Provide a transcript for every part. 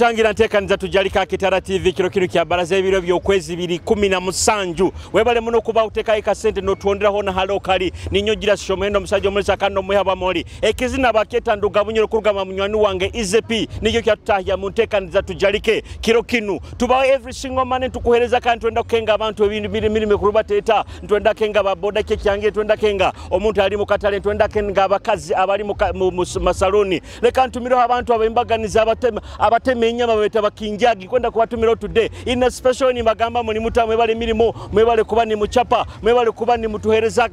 Kutangira nteekaniza tujalika Kitara TV kiro kino kya baraza ebiro by'okwezi 2017 webale muno kuba utekayo kasente notwonderaho na halo kali ninyogira shomendo omusajja omulisa kandi omuha bamoli ekizina baketa nduga bunyoro kurugama munywani wange Easy nikyo kyatutahya mu nteekaniza tujalike kiro kinu tubaho every single man tukuhereza kandi twenda kukenga abantu ebintu mirimo kurubateta twenda kenga baboda kye twenda kenga omuntu ali mu katale twenda kenga abakazi abali mu masaloni leka ntumiro abantu abembaganiza abatema enyama beta bakinjagi kwenda kubatumira today in a special ni bagamba muri muta mwebale mirimo mwebale kuba ni muchapa mwebale kuba ni mutuhereza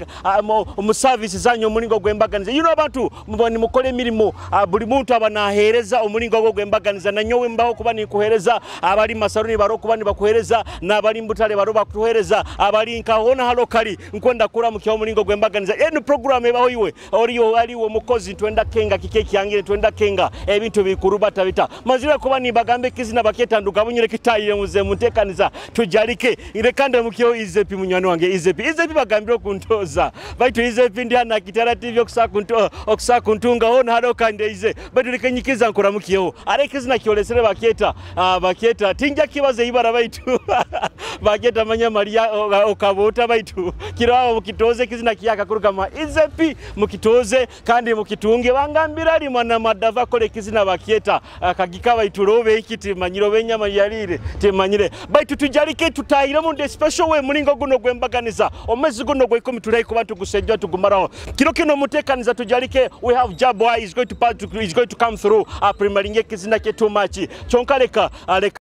mu service zanyu omulingo gwembaganiza you know abantu ni mukole mirimo buli muntu abanahereza omulingo gwo gwembaganiza na nyowe mbaho kuba ni kuhereza abali masaloni baro kuba ni bakuhereza n'abali mbutale baro bakuhereza abali nkahona halo kali nkwenda kura mu kyo gwembaganiza enu program ebaho iwe oriyo aliwo mukozi twenda kenga kike kyangire twenda kenga ebintu bikurubata bita mazira kuba ni bagambe kizina baketa nduga bunyure kitaye muze mutekaniza tujalike irekande mukyo Easy munywani wange Easy bagambire kuntoza baitu Easy ndi ana Kitara TV okusakuntunga hona halo kande Easy baitu lekenyikiza nkora mukyo are kizina kyolesere baketa baketa tinja kibaze ibara baitu baketa manya Maria okabota baitu kirawo mukitoze kizina kiyaka kurugama Easy mukitoze kandi mukitunge bangambira ali mwana madava kole kizina baketa kagika baitu robe ikiti manyiro benyama yalire temanyire baitu tujalike tutahira mu the special way mulingo guno gwembaganiza omwezi guno gwekumi tulai ku bantu gusejja tugumaraho kiro kino mutekaniza tujalike we have Jabwa is going to part is going to come through primaringe kizina ke too much chonka leka leka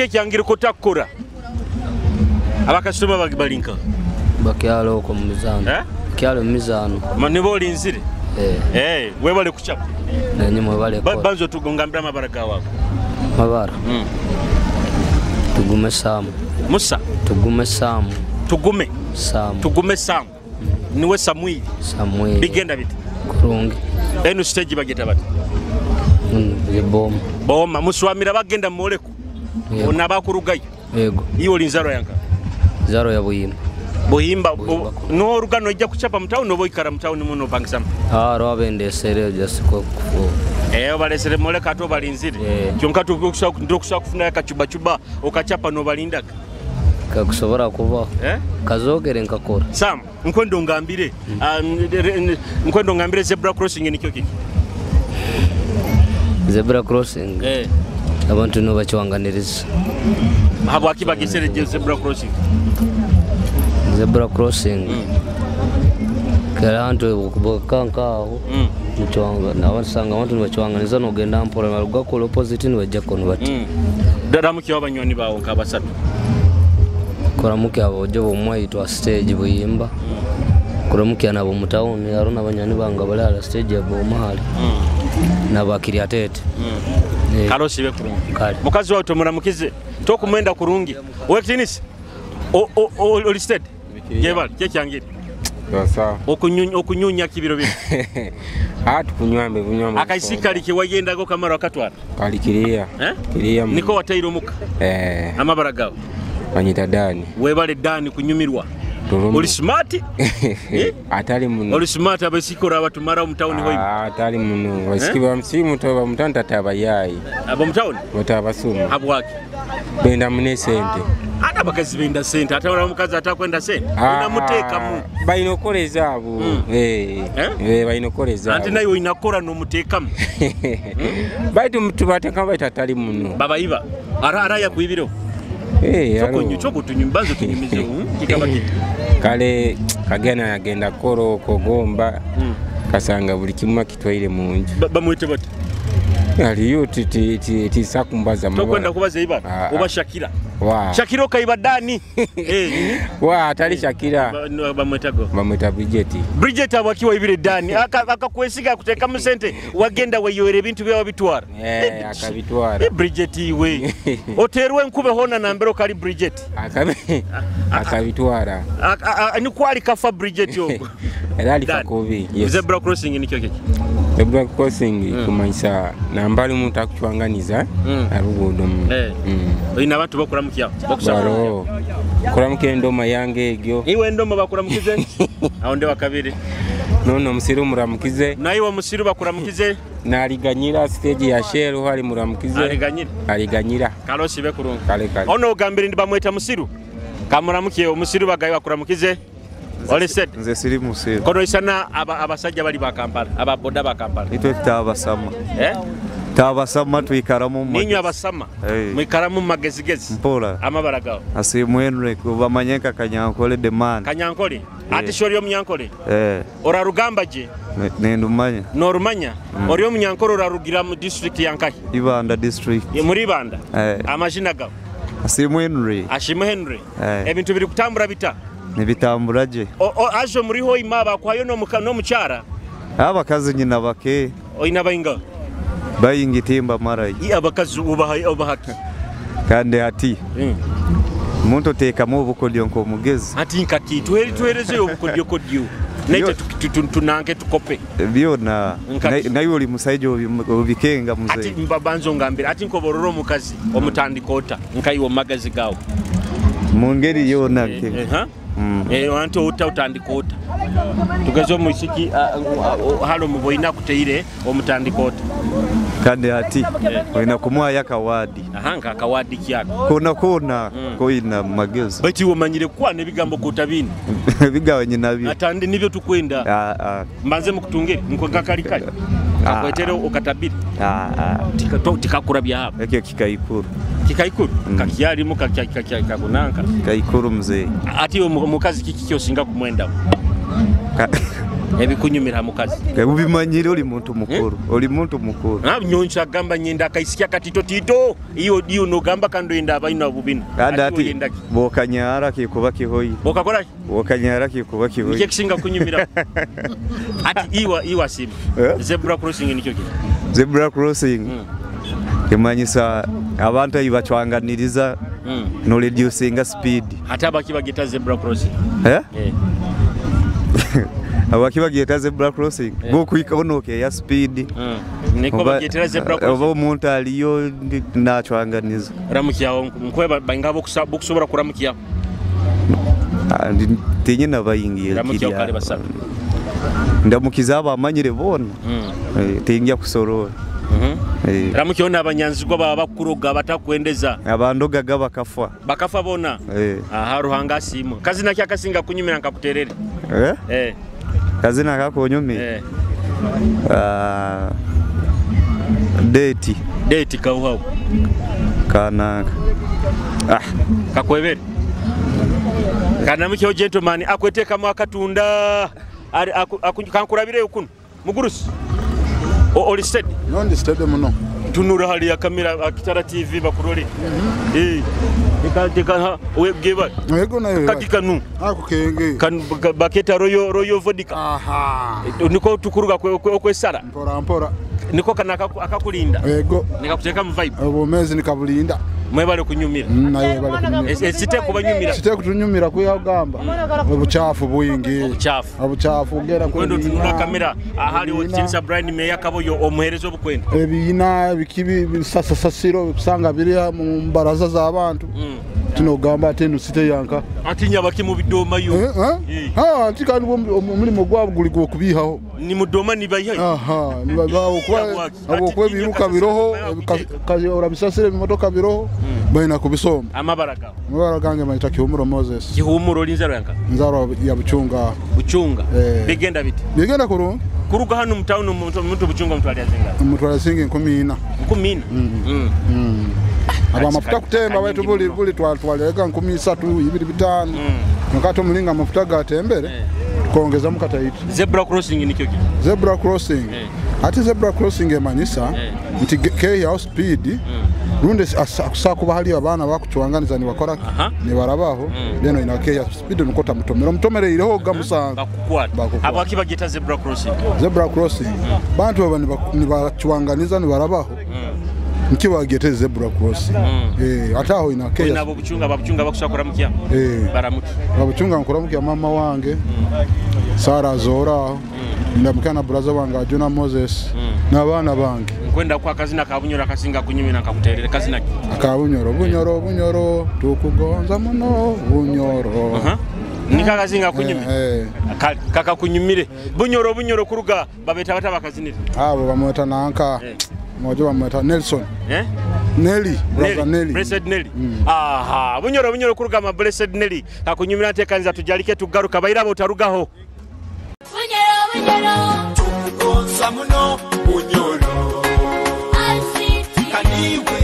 Kyangira kutakura abakasitoma bagibalinka bakyalo ko muzano kyalo mizano manibo olinzire webale kuchapa nanyi mwebale ko banzo tugongambira mabara wako mabara tugume samu Musa tugume samu tugume samu tugume samu niwe Samuel Samuel bigenda biti kurungi eno stage bageta bati boma boma muswamira bagenda moleko onabakurugayo yego iyo olinzaro yanka zaro ya Buhimba Buhimba no orugano ijja kuchapa mtauni no boikara mtauni muno pangisama rwabendesere just ko balesere moleka ato balinzire kyonka tukusa kufuna kachuba chuba okachapa no balindaga kakusobora kuba kazogere nkakora Sam nkwendo ngambire nkwendo ngambire zebra crossing nikyo kiki zebra crossing abantu no bachiwanganiriza habwaki bagesere zebra crossing zebra crossing karantu kubokanka aho muchwanga abasanga abantu nibachiwanganiza nogenda mpora baruga ko opposite nibajja kono bati dadamuki abanywani bawo nkabasatu koramuki abo ojo bomwaitwa stage Buhimba Kuramukya nabo mu tawuni hariho n'abanyani bange bali hala stage ya Bomahali n'abakiriatete. Kale osibe kurungi. Kale. Mukazi wawe tomuramukize tokumwenda kurungi owekitinisa oli steady jebali kyekyangire Sawa. Okunyunya kibiro bino. Tukunywambe bunywambe. Akaisikali kiwagendago kamara wakatwara. Kali kiria. Eh? Kiria. Niko wataire omuka. Amabara gawe. Banyita Dani. Webale Dani kunyumirwa. Oli smart? Atali muno. Oli smart abasikora abatumara mu town hoyi. Atali muno. Basiki ba msimu toba mutanta tabayai. Abo mu town? Batabasuma. Habwaki? Benda mune sente. Ata bakazi benda sente, ate wala omukazi atakwenda sente. Unamuteekamu. Balina okukola ezaabo. Balina okukola ezaabo. Anti naye olina kukola n'omuteekamu. Baitu tubateekamu baitu atali muno. Babayiba. Ara yakuibiro. Chokutunyumbazo tunyumize kikaba kiti. Kale kagenda yagenda koro kogomba. Kasanga buli kimu akitwaire mu nju. Bamwite bati. Aliyo tisakumbaza mabara. Tokwenda kubaza ibara. Oba Shakira. Shakira okaiba Dani. Wa atali Shakira. Bamwetago. Bamweta Bridget. Bridget abakiwa ibire Dani. Akakwesiga kutekamu sente wagenda weyowera ebintu byawe bitwara. Akabitwara. Bridget iwe. Oterwe nkube hona nambero kali Bridget. Akabitwara. Nikwali kafa Bridget yogo. Era alifa kubi. Yes. Zebra crossing nikyo kiki? Zebra crossing kumanyisa nambali omuntu akucwanganiza aruguudo. Oyina abantu bakuramukya. Baro. Kuramuka endoma yange egyo. Iwe endoma bakuramukize? Aho ndi wakabiri. Nono musiru muramukize. Naiwe musiru bakuramukize? Naliganyira stage ya Shell hari muramukize. Aliganyira. Aliganyira. Kalosi be kurungi. Kale kale. Ono ogambire ndi bamweta musiru. Kamuramukiye omusiru bagayi bakuramukize. Ole said. Nze siri musiru. Kono isana abasajja bali ba Kampala, ababoda ba Kampala. Itwe tutabasama. Tabasama twikaramu mu. Ninyo abasama. Mwikaramu magezigezi. Mpola. Amabara gawo. Asimwenre kubamanyeka Kanyankole demand. Kanyankole. Ati shori omunyankole. Orarugamba je? Nendumanya. Norumanya. Ori omunyankole orarugira mu district ya Nkahi. Ibanda district. Muri Ibanda. Amazina gawo. Asimwenre. Ashimwe Henry. Ebintu biri kutambura bita. Nibitambura je. Ajo muriho imaba kwayo no mukyara. Abakazi nyina bake. Oyina bayinga. Bayingitimba marayi. Abakazi ubahaki. Kandi ati. Muntu tekamu obukodyo nkomugezi. Ati nkati tuherezeyo obukodyo kodyo. Naite tunange tukope. Byona naye oli musajja obikenga muzeyi. Ati mbabanzo ngambira ati nkobororo omukazi omutandika ota nkayiwo magazi gawo. Mu ngeri yona nke. Anti ota utandika ota. Tugeze omuisiki halo muboina kuteire omutandika ota. Kandi ati olina kumuwaayo akawadi. Nka akawadi kyako. Kona kona koina magezi. Baitu omanyire kwana ebigambo kotabini. Ebigambo nyinabyo. Atandi nibyo tukwenda. Mbanze mukutungire nkakali kali. Kakwetere okatabiri. Tikakura bya hapa. Ekyo kikaikuru. Kikaikuru? Kakyalimu kakunanka. Kaikuru mzee. Ati omukazi kiki kyosinga kumwenda? Ebikunyumira mukazi. Ubimanyire oli muntu mukuru. Oli muntu mukuru. Nyoncha gamba nyenda akaisikia katito tito. Iyo iyo nogamba kando yenda abaina bubina. Kandi ati bokanyara kikuba kihoyi. Bokakora? Bokanyara kikuba kihoyi. Nikyo kisinga kunyumira. Ati iwa simu. Zebra crossing nikyo kiki? Zebra crossing. Kimanyisa abantu ibacwanganiriza no reducinga speed. Ate abakibageta zebra crossing. Abakibagyeta zebra crossing bokuika onoke ya speed. Niko bagyetera zebra crossing. Oba omuntu aliyo nachwanganiza. Ramukyawo nkweba bangabo kusobola kuramukya. Tinyina bayingiye. Ramukyawo kale basaba. Ndamukiza abamanyire bona. Tinja kusorora. Ramukyawo n'abanyanzigwa baba bakuroga batakwendeza. Abandogaga bakafa. Bakafa bona. Aha Ruhanga asiimwe. Kazina kyakasinga kunyumira nkakuterere. Kazina kakonyumi. Deti. Deti kauhau. Kanaka. Kakwebere. Kanamukyo gentleman akweteka mu akatunda. Kankurabire ukuno. Mugurusi. Oli steady? No, ndi steady muno. Tunura hali ya kamera Akitara TV bakurole. Eka Yego nayo. Kati kanu. Ako kenge. Kan baketa royo vodka. Aha. Niko tukuruga okwesara. Mpora mpora. Niko kana akakulinda. Yego. Nikakuteka mu vibe. Obumezi nikabulinda. Mwebale kunyumira. Nayo bale kunyumira. Site kubanyumira. Site kutunyumira kuyagamba. Obuchafu bwingi. Obuchafu. Obuchafu ugera kwendo tunura kamera ahali otinsa Brian Meya Kaboyo omuherezo obukwenda. Ebiyina bikibi bisasasasiro kusanga biri mu mbaraza z'abantu. Tunogamba ate eno site yanka. Atinya baki mu bidoma yo. Ha ati kandi omulimo gwabo guli gwokubihaho. Ni mudoma ni bayihayo. Aha, ni babaho kuba abo kwebiruka biroho orabisasire ebimotoka biroho. Baina kubisoma. Amabara gawe. Amabara gange bayita Kihumuro Moses. Kihumuro linzaro yanka. Nzaro ya Buchunga. Buchunga. Bigenda biti. Bigenda kurungi. Kuruga hano mu town umuntu Buchunga mutwali azinga. Mutwali azinga 14. 14. Aba amafuta kutemba baitu buli buli twaleka 13 25. Nkato mulinga amafuta gatembere. Tukongeza mukataiti. Zebra crossing ni kyoki. Zebra crossing. Ati zebra crossing emanyisa nti K house speed. Runde akusakuba hali abaana bakucwanganiza nibakora nibarabaho leno ina K speed nukota mutomero mutomere ireho gamusanga bakukwata. Abaki bagita zebra crossing. Zebra crossing. Bantu baba nibacwanganiza nibarabaho. Nkiwagete zebra crossing. Ataho ina K. Nabo buchunga babuchunga bakusakora mukiya. Baramuki. Babuchunga nkora mukiya mama wange. Sara Zora. Ndamukana brother wange Jona Moses n'abaana bange. Nkwenda kwa kazina ka Bunyoro akasinga kunyumira nkakuterere kazina ka Bunyoro Bunyoro Bunyoro tukugonza muno Bunyoro. Nika kazinga kunyumira. Kaka kunyumire. Bunyoro Bunyoro kuruga babeta bata bakazinira. Abo bamweta nanka. Mmoja bamweta Nelson. Nelly, brother Nelly. Blessed Nelly. Aha, Bunyoro Bunyoro kuruga ma Blessed Nelly. Kakunyumira ntekanza tujalike tugaruka bayirabo tarugaho. Bunyoro Bunyoro tukugonza muno Bunyoro. Kaniwe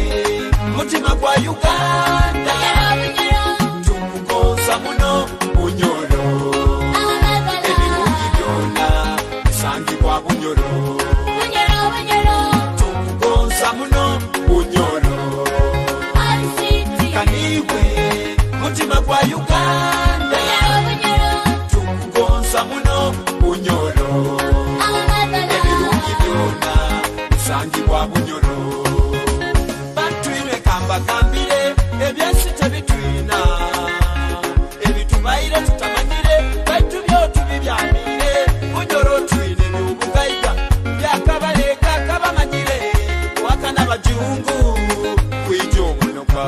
mutima gwa Uganda. Bunyoro tukugonza muno Bunyoro. Ebirungi byonna bisangibwa Bunyoro. Bunyoro Bunyoro tukugonza muno Bunyoro. Kaniwe mutima gwa Uganda. Bunyoro Bunyoro tukugonza muno Bunyoro. Ebirungi byonna bisangibwa Bunyoro. Batwire kambagambire ebyensi tebitwina. Ebitubaire tutamanyire baitu byotubibyamire. Bunyoro twine byobugaiga byakabaleka kabamanyire. Wakana bajungu kwija obunoka.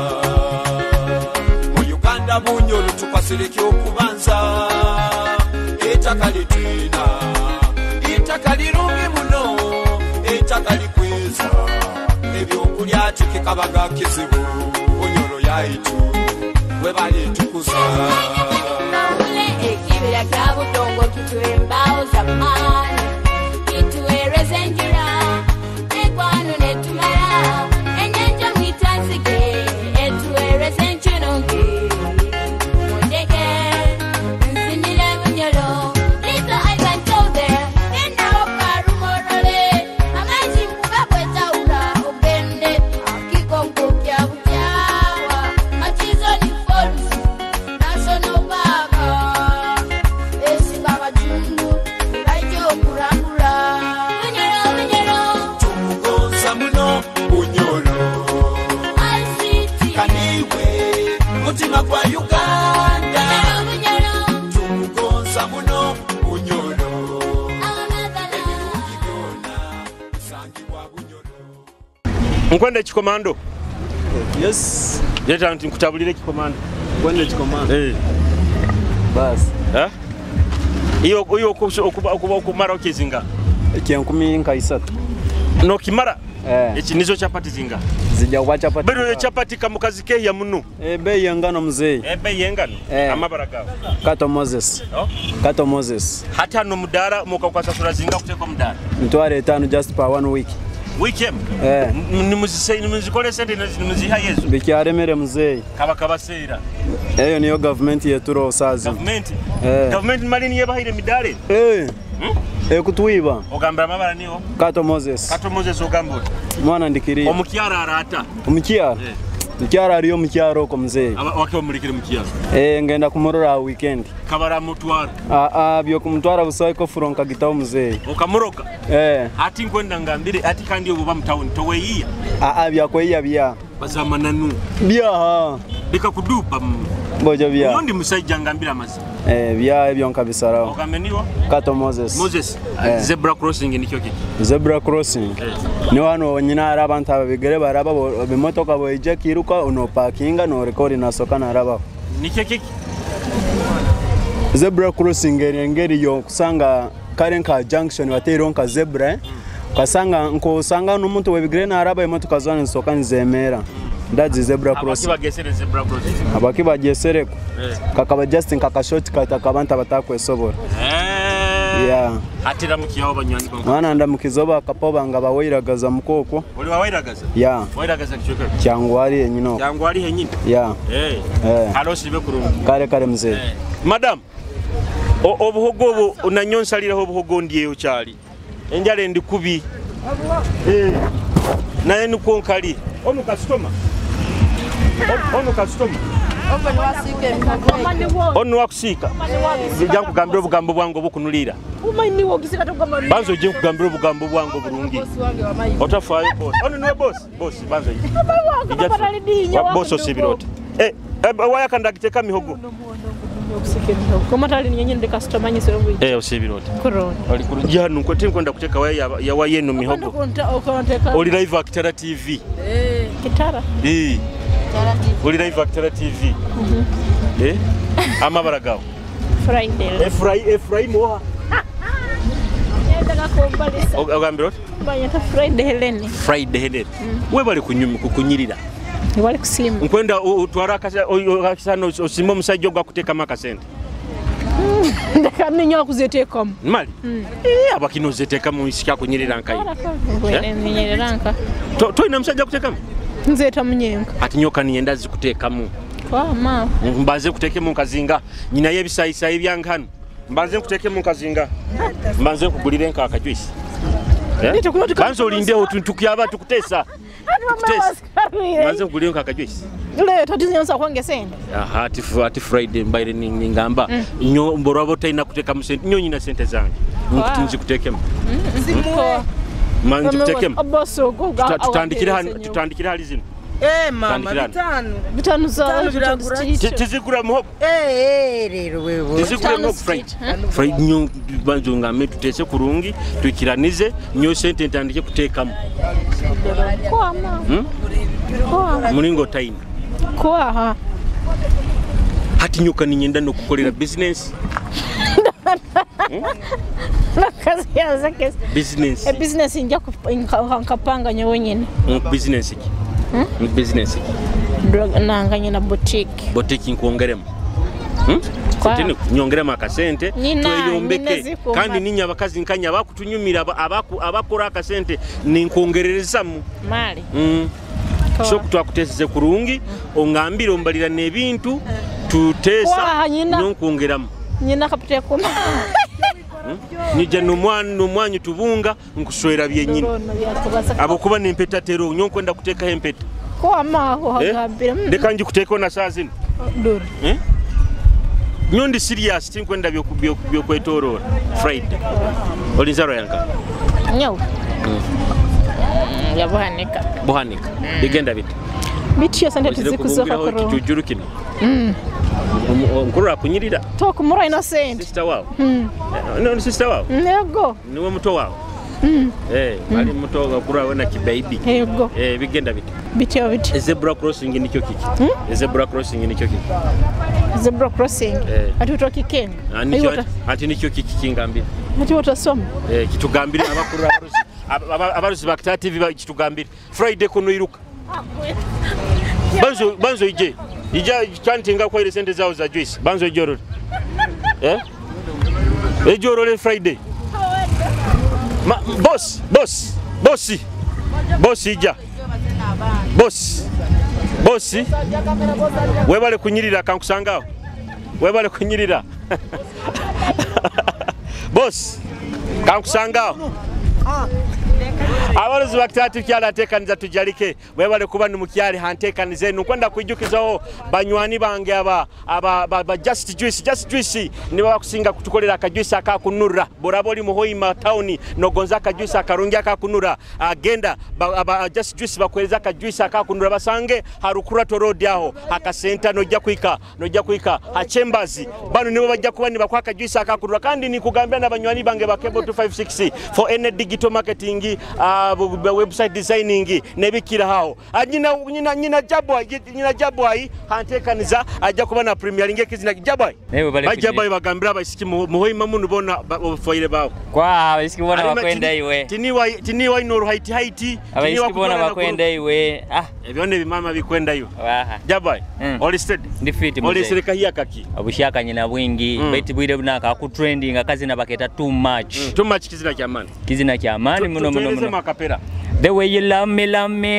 Mu Uganda Bunyoro tukwasireke okubanza. Ettaka litwina ettaka lirungi muno ettaka likweza. Ebyokulya tikikabaga kizibu Bunyoro yaitu webalitukuza. Ekibira kya Budongo kituwa embaawo z'amaanyi kituweereza enjura ekwano netumala ennyanja mwitanzige etuweereza enkyononge mundeke nzinire Bunyoro. Little I can tell them ninawo karumorole amazzi nkuba bwetawula ogende akikonko kya bukyawa Machizoni Falls National Park esinga abajungu bajja okulambula. Bunyoro Bunyoro tukugonza muno Bunyoro. Kaniwe mutima gwa Uganda. Bunyoro tukugonza muno Bunyoro. Ebirungi byonna bisangibwa Bunyoro. Nkwenda ekikomando. Yes. Leta nti nkutabulire ekikomando. Nkwenda ekikomando. Basi. Iyo iyo okumara okizinga. Ekyenkumi nka 3. Nokimara. Eki nizo chapati zinga. Zijja kuba chapati. Bero chapati kamukazi kehya muno. Bei yengano mzee. Bei yengano. Amabara gawe. Kato Moses. Kato Moses. Hata no mudara mukakwasasura zinga kutekwa mudara. Mitwaro 5 just per 1 week. Week nimuzikole sente nimuziha yezu. Bikyaremere mzee. Kaba kabaseera. Eyo niyo government yeturo sazi. Government. Government malini yebahire midare. Ekutwiba. Ogambira amabara niho? Kato Moses. Kato Moses ogamba oti? Mwana ndikiriya. Omukyara arata? Omukyara? Mukyara ariyo omukyaro okwo muzeeyi. Wake omulikire mukyara? Ngenda kumurora ha weekend. Kabara mutwara? Byokumutwara busaiko furo nkagitaho muzeeyi. Okamuroga? Ati nkwenda ngambire ati kandi obuba mu town toweyiya? Byakweyiya bya. Bazamananu. Byaha. Leka kudupa. Bojo bya. Undi musajja ngambira amazima. Bya ebyo nkabisaraho. Ogambe niwo? Kato Moses. Moses. Zebra crossing nikyo kiki? Zebra crossing. Ni wano nyina ari abantu ababigere baraba bimotoka boije kiruka ono parkinga no record nasoka naraba. Nikyo kiki? Zebra crossing eri yo kusanga kare nka junction batero nka zebra. Kasanga nko n'omuntu webigere naraba emotoka zone nsoka nzemera. That's zebra crossing. Abakibagesere zebra crossing. Abakibagesere. Kakaba just nkaka shortcut akabanta batakwesobora. Yeah. Atira mukiyawo banywani bangu. Mwana ndamukizoba akapoba nga bawairagaza mukoko. Oli wawairagaza? Yeah. Wairagaza kichweka. Kyangwali yenyino. Kyangwali yenyino. Yeah. Halosi be kurungi. Kare kare mzee. Madam. Obuhogo obu nanyonsaliraho obuhogo ndiyeyo kyali. Enjala ndi kubi. Naye niko nkali. Ono customer. Ono customer. Ono wakusika. Nja nkugambira obugambo bwange obukunulira. Banzo ojje nkugambira obugambo bwange obulungi. Otafaayo boss. Ono niwe boss. Boss banzo ojje. Boss osibira oti. Waya kandagiteka mihogo. Osibira oti. Oli kulungi hano nkwete nkwenda kuteka waya ya wayeno mihogo. Oli live Kitara TV. Kitara. Oli live Kitara TV. Amabara gawo. Friday. Efraim oha. Ogambira oti? Banyata Friday Helen. Friday Helen. Webale kunyirira. Wali kusiima. Nkwenda utwara akasano osima omusajja ogwa kuteekamu akasente. Ndeka ninyo okuzeteekamu. Mali? Abakino ozeteekamu sikyakunyirira nkayi. Nyirira nka. Toyina musajja kuteekamu? Nzeeta munyenka. Ati nyoka niyenda zikuteekamu. Kwama. Mbanze kuteekemu nkazinga. Nyina y'ebisayisayi byankano. Mbanze nkuteekemu nkazinga. Mbanze nkugulire nka akajuice. Banzo olindewo tukyaba tukuteesa. Mbanze nkugulire nka akajuice. Leeta tizinyosa kwange sente. Aha ati Friday mbaire ningamba nyo mborabo talina kuteekamu sente. Nyo nyina sente zange. Nkutinzi kuteekemu. Manzi kuteekemu. Tutandikire hali zino. Mama bitano. Bitano za tizigura muhogo. Rero wewe. Tizigura muhogo Friday. Friday nyo banzo ngambe tutese kurungi tukiranize nyo sente ntandike kuteekamu. Kwama. Mulingo taina. Kwaha. Hati nyoka ninyenda no kukolera business. Nakazi yazake. Business. Business nja nkapanga nyowe nyene. Business ki? Business ki? Nanganye na boutique. Boutique nkuongeremu. Sente nyongeremu akasente tweyombeke kandi ninya abakazi nkanya abakutunyumira abakora akasente ninkongererezamu. Mali. So kutwakuteseze kurungi ongambire ombalira n'ebintu tutesa nonkwongeramu. Nyina kapite kuma. Nija n'omwanyu tubunga nkuswera byenyini. Abokuba nempeta tero nyonkwenda kuteekaho empeta. Kwama aho hagambira. Leka njikuteeko na saa zino. Dore. Nyondi serious tinkwenda byokwetoroora. Friday. Olinzaro yanka. Nyawo. Ya buhanika. Buhanika. Bigenda bite. Bityo sente tizikuzoka kuro. Kijujuru kino. Omukuru akunyirira. Tokumura ina sente. Sister wawe. No sister wawe. Nego. Niwe muto wawe. Ali muto gakura we na kibaby. Ego. Bigenda bite. Bityo bityo. Zebra crossing nikyo kiki? Zebra crossing nikyo kiki? Zebra crossing. Ati utoki kenga. Ati nikyo kiki kingambira. Ati utasoma. Kitugambire abakuru abarusi abarusi ba Kitara TV kitugambire. Friday kuno iruka. Banzo ije. Ija chantinga kwa ile sente zao za juice. Banzo ije orole. Ije orole Friday. Boss ija. Boss. Webale kunyirira kankusangao. Webale kunyirira. Boss. Kankusangaho. Abalozi bakitatu kyala ateekaniza tujalike webale kuba ni mukyali hanteekaniza enu nkwenda kwijukizaho banywani bange aba Just Juice. Just Juice nibo bakusinga kutukolera akajuice akakunura boraba oli muhoima town nogonza akajuice akarungi akakunura agenda aba Just Juice bakuhereza akajuice akakunura basange harukurato road aho akasenta nojja kuika hachembazi bano nibo bajja kuba nibakuha akajuice akakunura kandi nikugambia na banywani bange ba Cable 256 for any digital marketing website designing nebikira hao. Nyina Jabwai hantekaniza ajja kuba na premier linge kizina Jabwai. Bajabwai bagambira abaisiki muhoima munu bona ofoire bawo. Kwa abaisiki bona bakwenda iwe. Tiniwa ino haiti haiti. Abaisiki bona bakwenda iwe. Ah, ebyone bimama bikwenda iwe. Jabwai. Oli steady. Ndi fit mzee. Oli sereka hiya kaki. Abushaka nyina bwingi. Beti bwire bunaka ku trending akazina baketa too much. Too much kizina kya mani. Kizina kya mani muno muno muno. The The way you love me,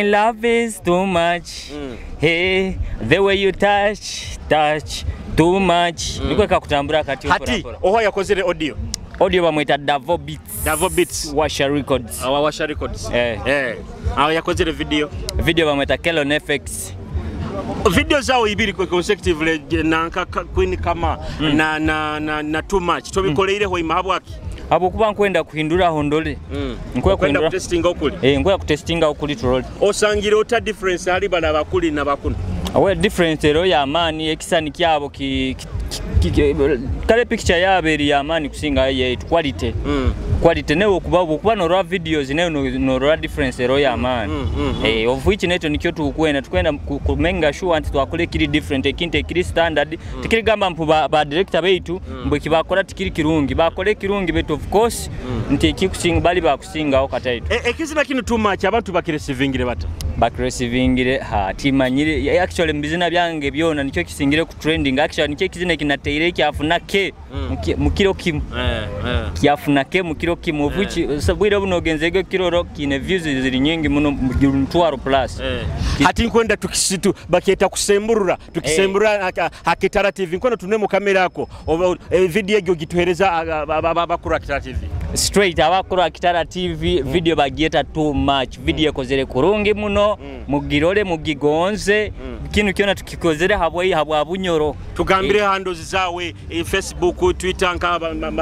love is too much. Hey, the way you touch, touch, too much. Niko kakutambura kati hati, oho yakozere audio. Audio bamwita Davo Beats. Davo Beats. Washa Records. Awa Washa Records. Eh. Eh. Awa yakozere video. Video bamwita Kelon FX. Video zao ibiri consecutively na Queen kama na too much. Tobikoleire ho imahabwaki. Abokuba nkwenda kuhindura hondole. Nkwenda kutestinga okuli. Eh, nkwenda kutestinga okuli troll. Osangire ota difference hali bala bakuli na bakuna. Awe difference ero ya mani ekisani kyabo ki kale picture yabe eri ya mani kusinga ye quality. Quality newe okuba no raw videos newe no raw difference ero ya mani. Eh, of which neto nikyo tukwenda tukwenda kumenga sure nti twakole kiri different ekinte kiri standard. Tikiri gamba mpu ba director beitu mbwe kibakora tikiri kirungi bakole kirungi but of course nti ekikusinga bali bakusinga okataitu. Ekizina kino too much abantu bakiresivingire bata. Bakiresivingire ha timanyire actually mbizina byange byona nikyo kisingire ku trending actually nikyo kizina kinateire kyafuna ke mukiro kimu. Kyafuna ke mukiro kimu of which sabwire buno genzege kiroro kine views ziri nyingi muno mutwaro plus. Hati nkwenda tukisitu baketa kusemburura tukisemburura Hakitara TV nkono tune mu kamera yako video egyo gituhereza abakuru Hakitara TV straight abakuru Hakitara TV video bagieta too much video ekozere kurungi muno mugirole mugigonze kinu kyona tukikozere habwa habwa bunyoro tugambire handles zawe Facebook Twitter nka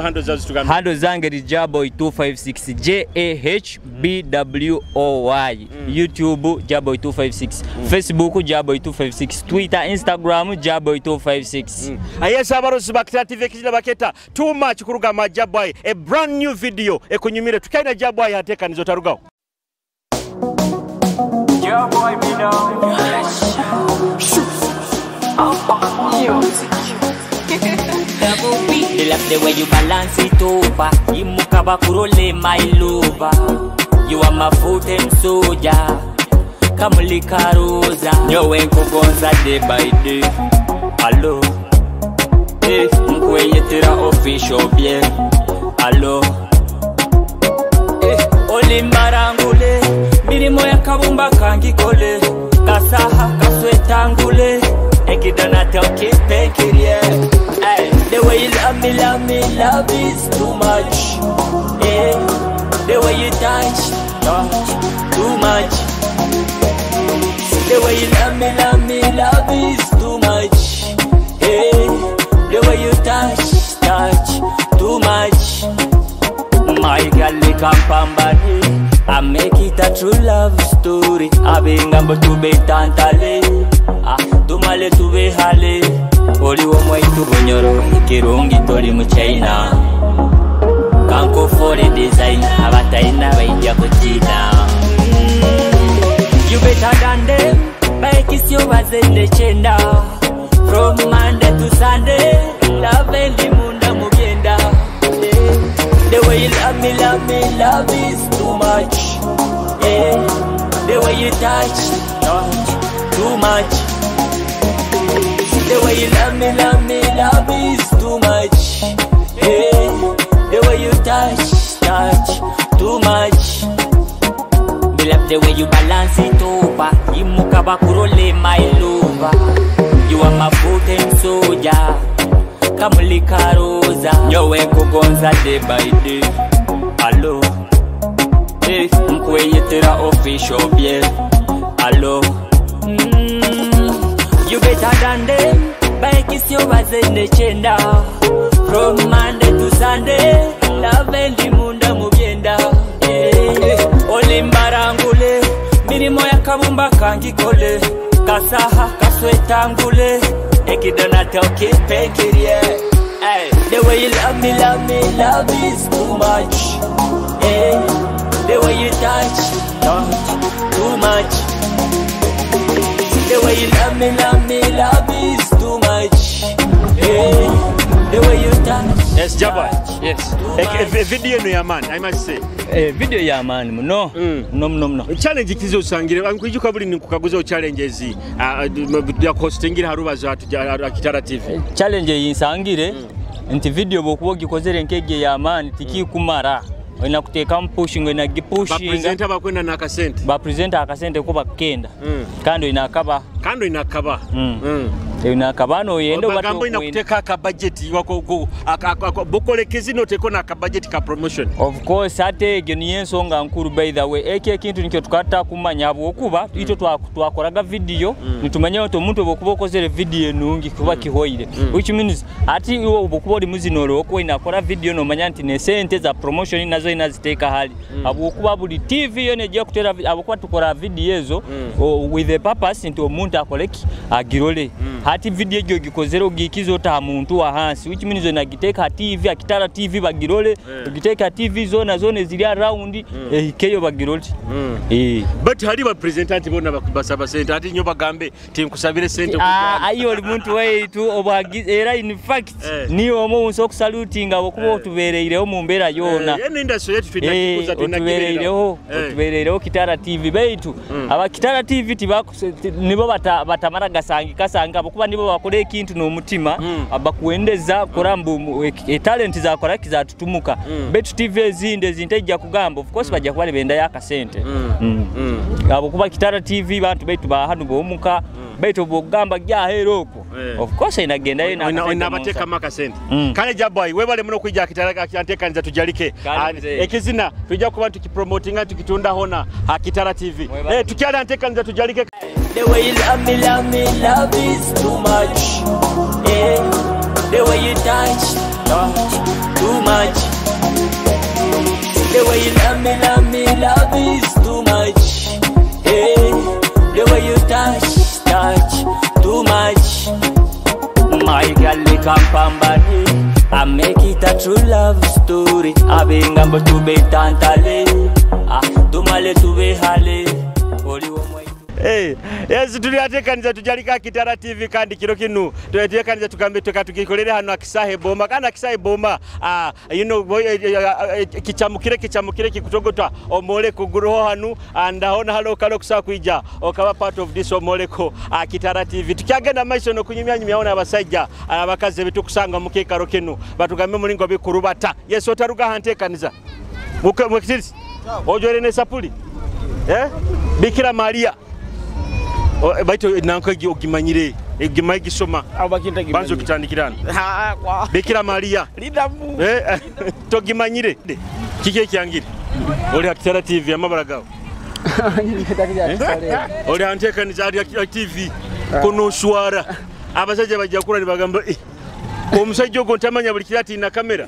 handles zawe tugambire handles zange ni Jahboy 256 J A H B W O Y YouTube Jahboy 256 Facebook Jahboy 256 Twitter Instagram Jahboy 256 Ayesa abarozi bakitara TV kizina baketa too much kurugama Jahboy a brand new video ekunyumire tukaina Jahboy hatekanizo tarugaho Jahboy be down. They love the way you balance it over. Imuka bakurole my lover. You are my full-time soldier. Kamulika rosa. Nyowe nkugonza day by day. Hello. Eh, nkweyetera official bien. Hello. Eh, olimbarangule. Mirimo ya kabumba kangikole. Kasaha kaswetangule. Ekidana tokipekirie. Hey, the way you love me, love me, love is too much. Yeah, the way you touch, touch, too much. The way you love me, love me, love is too much. Yeah, the way you touch, touch, too much. My girl, kampambani, I make it a true love story. Abengambo tube tantale, ah, tumale tube hale. Oli womwaitu bunyoro, kirungi toli mu China. Kanko for the design, abataina baija kuchina. You better than them, baikisyo bazende chenda. From Monday to Sunday, love and munda mugenda. The way you love me, love me, love is too much. Yeah, the way you touch, touch, too much. The way you love me, love me, love is too much. Yeah, the way you touch, touch, too much. Me love the way you balance it over. Imuka bakurole my lover. You are my full-time soldier. Kamulika rosa. Nyowe nkugonza day by day. Alo, hey, nkweyetera official bye. Alo, you better than them. Baikisyo bazene chenda. From Monday to Sunday, love ndi munda mubyenda. Hey, olimbarangule, mirimo ya kabumba kangikole. Kasaha kaswetangule, ekidonata okipekirie. Hey, the way you love me, love me, love is too much. Hey, the way you touch, touch, too much. The way you love me, love me, love is too much. Hey, the way you touch. Yes, Jabba. Yes. Video eno ya maani, I must say. Video ya maani muno. Muno muno muno. Challenge kizo osangire, nkwijuka buli nkukaguza challenges ya hostingira harubazo Kitara TV. Challenge yinsangire nti video bwokuba ogikozere nk'egyo ey'amaani tikikumara. Olina kuteekamu pushing, olina gipushinga. Bapresenta bakwenda n'akasente. Bapresenta akasente ko bakukenda. Kandi olina akaba. Kandi olina akaba. Olina akaba n'oyenda oba Bagamba olina tokwenda. kuteeka akabudget bukolekezi n'oteeko n'akabudget ka promotion. Of course, ate egyo niyo ensonga nkuru by the way. Ekyo ekintu nikyo tukata kumanya habwokuba itwe twakoraga video nitumanya nti omuntu bwokuba okozere video enungi kuba kihoire. Which means ati iwe bwokuba oli muzinoro okuba inakora video nomanya nti ne sente za promotion nazo inaziteeka hali. Habwokuba buli TV yona ejja kutera habwokuba tukora video ezo with the purpose nti omuntu akoleki agirole. Hati video egyo gikozere ogikiza ota muntu wa hansi, which means onagiteeka TV akitara TV bagirole, ogiteeka TV zona zona eziri around ehikeyo bagirole. But hali ba presentant bona basaba sente ati nyo bagambe tinkusabire sente. Ayo oli muntu waitu obwagize era in fact niyo omu nso okusalutinga okuba otubeereireho mu mbeera yona. Eno industry yetu tunakuza tunakibeereireho otubeereireho Kitara TV baitu aba Kitara TV nibo batamara gasangi kasanga kuba nibo bakora ekintu n'omutima abakuwendeza kora mbu talent zakora kizatutumuka. Betu TV ezindi ezintajja kugamba of course bajja kuba benda yakasente. Abo kuba Kitara TV bantu baitu bahanu bomuka baitu bogamba gya hero okwo. Of course inagenda yo na inabateka maka sente. Kale Jabba webale muno kwijja Kitara kyantekanza tujalike. Ekizina tujja kuba tukipromotinga tukitunda hona Kitara TV. Tukyala ntekanza tujalike. The way you love me, love me, love is too much. Yeah. The way you touch, touch, too much. The way you love me, love me, love is too much. Yeah. The way you touch, touch, too much. My girl, kampambani, I make it a true love story. Abengambo tube tantale, ah, tumale tube hale. Hey, yes, tuliatekanza tujalika Kitara TV kandi kiro kinu tuliatekanza tugambe tukikolere hano akisahe boma kandi akisahe boma you know kichamukire kikutogota omole kuguruho hanu andahona halo kalo kusa kuija okaba part of this omoleko Kitara TV tukyagenda maiso no kunyumya nyumya abasajja abakazi betukusanga mu kikaro kinu batugambe mulingo bikurubata. Yes, otaruga hantekaniza mukitisi ojore ne sapuli Bikira Maria baitu nanko ogimanyire egimayi gisoma banzo kitandikirana Bikira Maria togimanyire kike kyangire oli Kitara TV amabara gawo oli antekaniza ali TV konoswara abasajja bajja kula nibagamba omusajja ogwo ntamanya buli kirati na kamera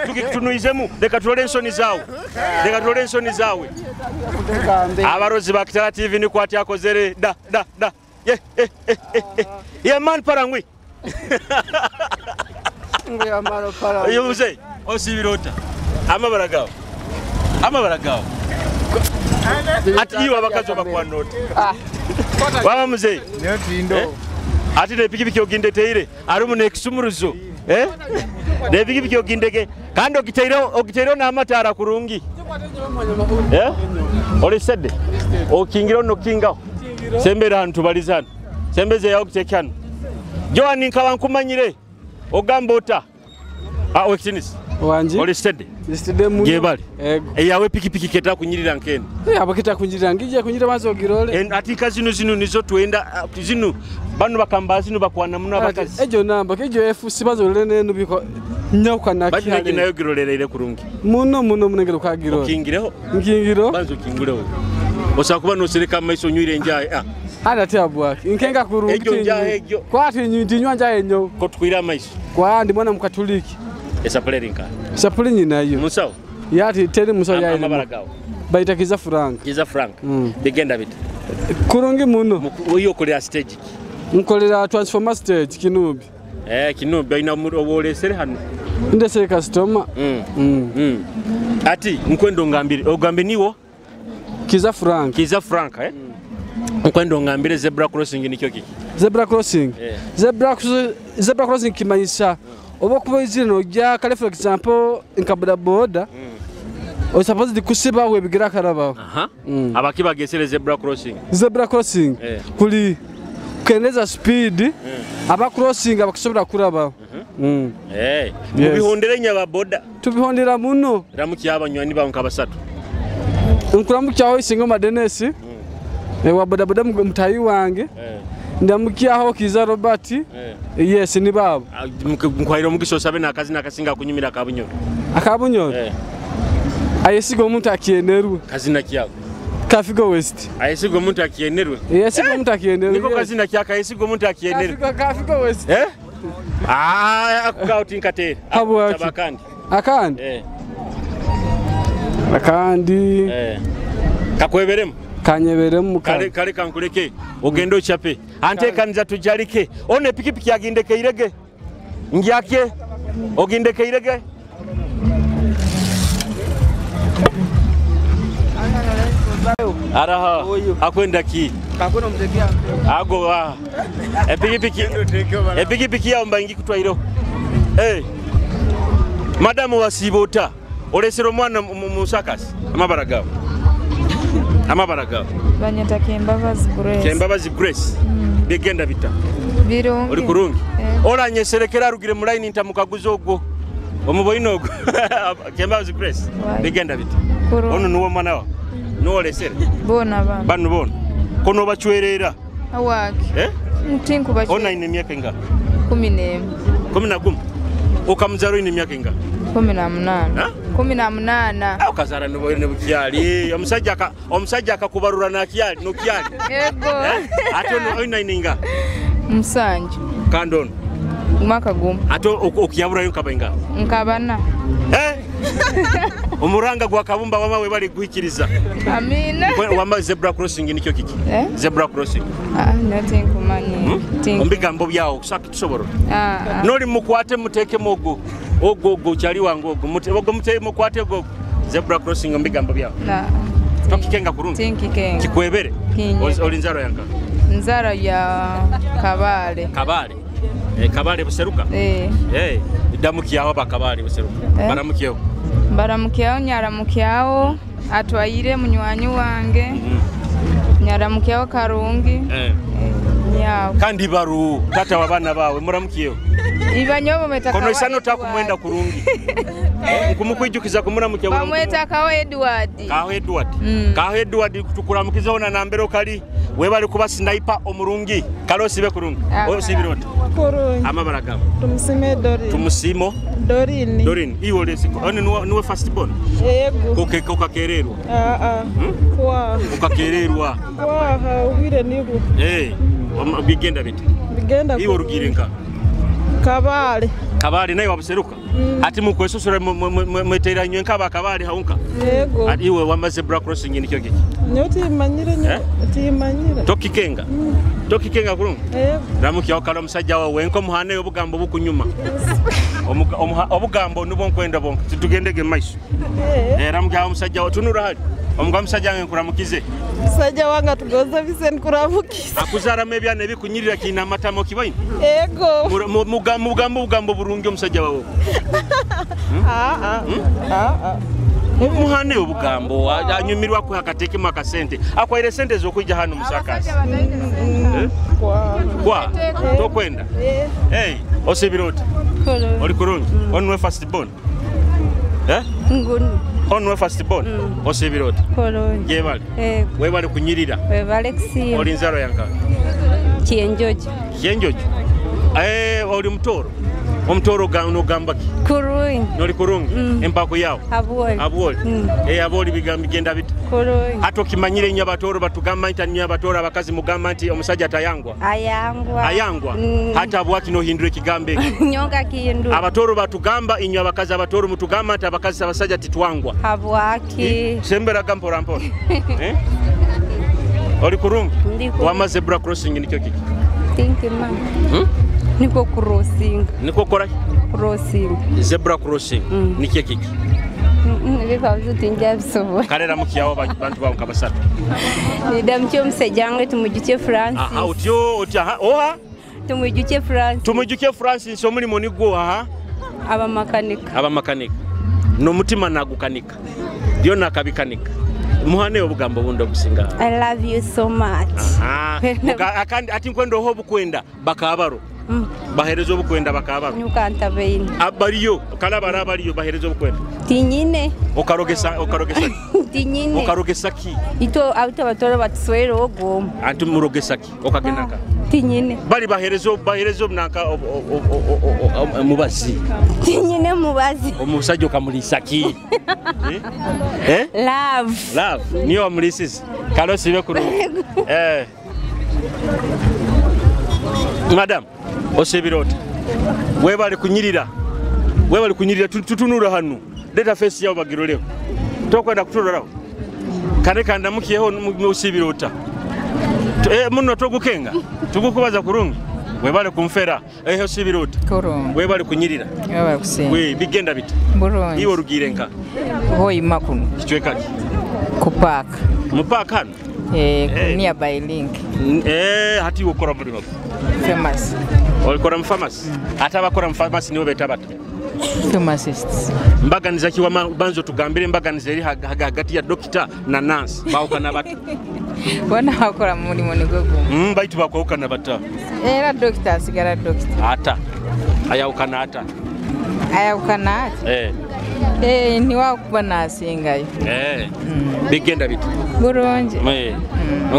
tukitunuizemu leka tulole ensoni zaawe leka tulole ensoni zaawe abarozi ba Kitara TV ni kwati akozere da da da ye ye man parangwi yo mzee osibirota amabara gawo amabara gawo ati iwe abakazi bakwanota baba mzee ati nepikipiki ogindeteire arimu nekisumuruzo nepikipiki ogindege kandi ogiteire n'amatara kurungi oli sede okingira nokingaho sembera hanu tubaliza hano sembeze yawo okuteke hano Joan nkaba nkumanyire ogamba ota wekitinisi oli sede Zitide muno. Jebale. Ego. Eyawe pikipiki keta kunyirira nkene. Abo kita kunyirira ngije kunyirira banzo ogirole. Ati ka zino zino nizo twenda zino bano bakamba zino bakwana muno abakazi. Ejo namba kejo FC banzo lene nubiko nyauka na kiale. Bajina nayo girolera kurungi. Muno muno munengero kagirole. Okingireho. Nkingiro. Banzo kingureho. Osakuba no sereka maiso nywire njaye. Ah. Ana tia bwaki. Nkenga kurungi. Ejo njaye ejo. Kwa ati ndinywa njaye nyo. Ko twira maiso. Kwa ndi mwana mukatoliki. Esapule rinka. Sapuli nyinayo. Musawo. Yati teri musawo yayi. Amabara gawo. Baita Kiza Frank. Kiza Frank. Bigenda bita. Kurungi muno. Oyo kolera stage. Nkolera transformer stage Kinubi. Kinubi ina obulesere hano. Ndesere customer. Ati nkwendo ngambire. Ogambe niwo Kiza Frank. Kiza Frank eh? Nkwendo ngambire zebra crossing nikyo kiki? Zebra crossing. Zebra crossing kimanyisa oba kuba izire nojja kale for example nka boda. O suppose kusiba we bigira karaba. Aha. Abakiba gesere zebra crossing. Zebra crossing. Kuli keneza speed. Aba crossing abakusobora kuraba. Mubihondere nya boda. Tubihondera muno. Ramuki abanywani bawe nkabasatu. Nkuramukyaho isingo madenesi. Wa boda boda mutayi wange. Ndamukyaho Kiza Robert. Yes ni babo. Nkwahira omugisha osabe nakazi nakasinga kunyumira akabunyoro. Akabunyoro? Ayesiga omuntu akienerwe. Kazina kyako. Kafigo West. Ayesiga omuntu akienerwe. Yesiga omuntu akienerwe. Niko kazina kyako ayesiga omuntu akienerwe. Kafigo West. Akukauti nkatere. Akandi. Akandi? Akandi. Kakweberemu. Kanyeberemu kale kale kankuleke ogende ochape antekaniza tujalike one pikipiki agindeke irege ngyake ogindeke irege araha akwenda ki kakono mtekia ago ah epikipiki epikipiki yao mbangi kutwairo madamu wasibota olesero mwana musakasi amabara gawo. Amabara gawo. Banyeta Kembabazi Grace. Kembabazi Grace. Bigenda bita. Birungi. Ori kurungi. Ora nyeserekera rugire mu line ntamukaguza ogwo. Omuboyino ogwo. Kembabazi Grace. Bigenda bita. Ono nuwo mwana wa. Nuwo lesere. Bona bana. Banu bona. Kono bachwerera. Awaki. Mtinku bachwerera. Ona ine myaka inga? 11. 11. Okamuzaro ine myaka inga? 18. 18. Ukazara ne bukyali. Omusajja akakubarura na kyali no kyali. Ego. Ate ono oyina ininga. Musanju. Kandi ono. Mwaka gumu. Ate okiyaburayo nkaba inga? Nkabana. Omuranga gwa kabumba wama we bali guhikiriza. Amina. Wama zebra crossing nikyo kiki? Zebra crossing. Nothing kumanyi. Ombigambo byawo kusaka tusoboro. Noli mukwate muteke mogo. Ogo ogo chali wangu ogo ogo muteke mukwate ogo zebra crossing ombigambo byawo. Na. Tokikenga kurungi. Tinkikenga. Kikwebere. Oli nzaro yanka. Nzaro ya Kabale. Kabale. Kabale buseruka. Damukiyaho bakabale buseruka. Baramukiyeho. Baramukiyaho nyaramukiyaho atwaire munywanyi wange. Nyaramukiyaho Karungi. Nyawo. Kandi baru tata wabana bawe muramukiyeho. Ibanyobo metaka. Kono isano takumwenda kurungi. Nkumukwijukiza kumuramukiya. Bamweta Kaho Edward. Kaho Edward. Kaho Edward tukuramukiza ona nambero kali webali kuba sniper omurungi. Kalo sibe kurungi. Oyo sibirota. Kurungi. Amabara gabo. Tumusime Dorini. Tumusimo Dorini. Dorini. Iwo lesiko. Oni nuwe first born. Yego. Koke kokakererwa. Kwa. Ukakererwa. Kwa ubire nibu. Bigenda bite. Bigenda. Iwo rugire nka. Kabale. Kabale naye wabuseruka. Ati mukwesosora mweteranywe nkaba Kabale haunka. Yego. Ati iwe wama zebra crossing nikyo kiki. Nyo timanyire nyo timanyire. Tokikenga. Tokikenga kurungi. Yego. Ramukiyaho kala omusajja wawe nko muhane obugambo bukunyuma. Obugambo nubwo nkwenda bonka tugendege maiso. Ramukiyaho omusajja tunura hali. Omugambo omusajja wange nkuramukize. Musajja wange tugoza bise nkuramukize. Akuzaramu ebyana ebikunyirira kiina amatama okibaine. Yego. Mugambo obugambo burungi omusajja wawe. Muhane obugambo anyumirwa ku akatekemu akasente akwaire sente z'okwijja hano musakasi. Kwa tokwenda. Osibirota. Oli kurungi. Onwe first born. Eh? Ngunu. Ono first born. Osibira oti. Kolonyi. Jebale. Eh, Webale kunyirira. webale kusiima. Oli nzaro yanka. Kyenjojo. Kyenjojo. Eh, oli mutoro. Omutoro nogamba ki? Kurungi. Noli kurungi. Empako yawo. Abwoli. Abwoli. Eh, abwoli bigenda bita. Kurungi. Ate okimanyire nnyo abatoro batugamba nti nnyo abatoro abakazi mugamba nti omusajja tayangwa. Ayangwa. Ayangwa. Hata bwaki nohindura ekigambo ekyo. Nyonga kindu. Abatoro batugamba inywe abakazi abatoro mutugamba nti abakazi abasajja titwangwa. Habwaki. Semberaga mpora mpora. Eh? Oli kurungi? Ndi kurungi. Wama zebra crossing nikyo kiki? Thank you mama. Niko crossing. Niko kora? Crossing. Zebra crossing. Nikyo kiki? Bifa bitinja bisobola. Kalera mukiyawo bantu bawo nka basatu. Nidamukye omusajja wange tumujukye Francis. Aha, otyo otya aha oha Tumujukye Francis. Tumujukye Francis omulimu nigwo aha. Abamakanika. Abamakanika. N'omutima nagukanika. Byonna akabikanika. Muhane obugambo bundi obusinga. I love you so much. Aha. Akandi ati nkwenda oho obukwenda bakabaro. Bahereza obukwenda bakabaro. Nyukantabeine. Abariyo kalabara abariyo bahereza obukwenda. Tinyine. Okarogesa okarogesa. Tinyine. Okarogesa ki? Ito abito abatoro batuswere ogwo. Antu murogesa ki? Okagenda ka. Tinyine. Bali bahereza bahereza obunanka mubazi. Tinyine mubazi. Omusajja okamulisa ki? Eh? Love. Love. Niyo wamulisiza. Kalo sibe kurungi. Eh. Madam, osibira oti. Webale kunyirira. Webale kunyirira tutunura hanu. Leta face yawo bagiroleho. Tokwenda kuturoraho. Kane kandamukiyeho osibira ota. Muno togukenga. Tugukubaza kurungi. Webale kumfera. Eh osibira ota. Kurungi. Webale kunyirira. Webale kusinga. We bigenda bita. Burungi. Iwe orugire nka. Hoima kuno. Kichweka ki? Ku park. Mu park hano? Eh, nearby link. Eh, hati ukora mulimo. Famous. Olikora mu pharmacy. Ate abakora mu pharmacy nibo beeta bata. Pharmacists. Mbaganiza ki wama banzo tugambire mbaganiza eri hagati ya doctor na nurse bawukana bata. Bona bakora mu mulimo nigwo gumu. Baitu bakwawukana bata. Era doctor asigala doctor. Ata. Ayawukana ata. Ayawukana ata. Eh. Eh, niwakuba nasingayo. Eh. Bigenda bita. Burungi. Eh.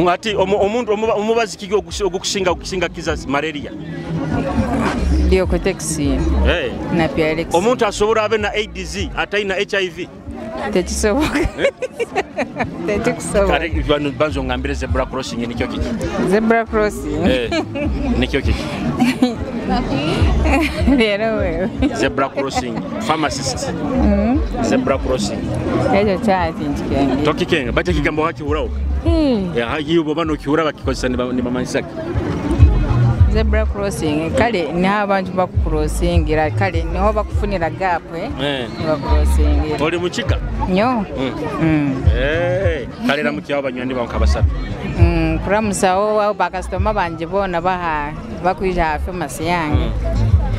Ati omuntu omubazi kiki ogukusinga okusinga kiza malaria. Lyokotekisi. Eh. Na Pyrex. Omuntu asobola abe na AIDS ataina HIV. Tekisoboka. Tekikusoboka. Kale bano banzo ngambire zebra crossing nikyo kiki? Zebra crossing. Eh. Nikyo kiki? Leero wewe. Zebra crossing. Pharmacist. Zebra crossing. Ekyo kyati nkikenga. Tokikenga bacha kigambo hakihuraho. Ya hiyo baba no kihura bakikozesa ni bamanyisaki. Zebra crossing kale niho abantu bakucrossingira kale niho bakufunira gap eh nibakucrossingira. Oli mukiga? Nyo. Eh, kalera mukiyawo banywani bawo nkabasatu. Kuramusawo bakasitoma banje bona baha bakwija ha pharmacy yange.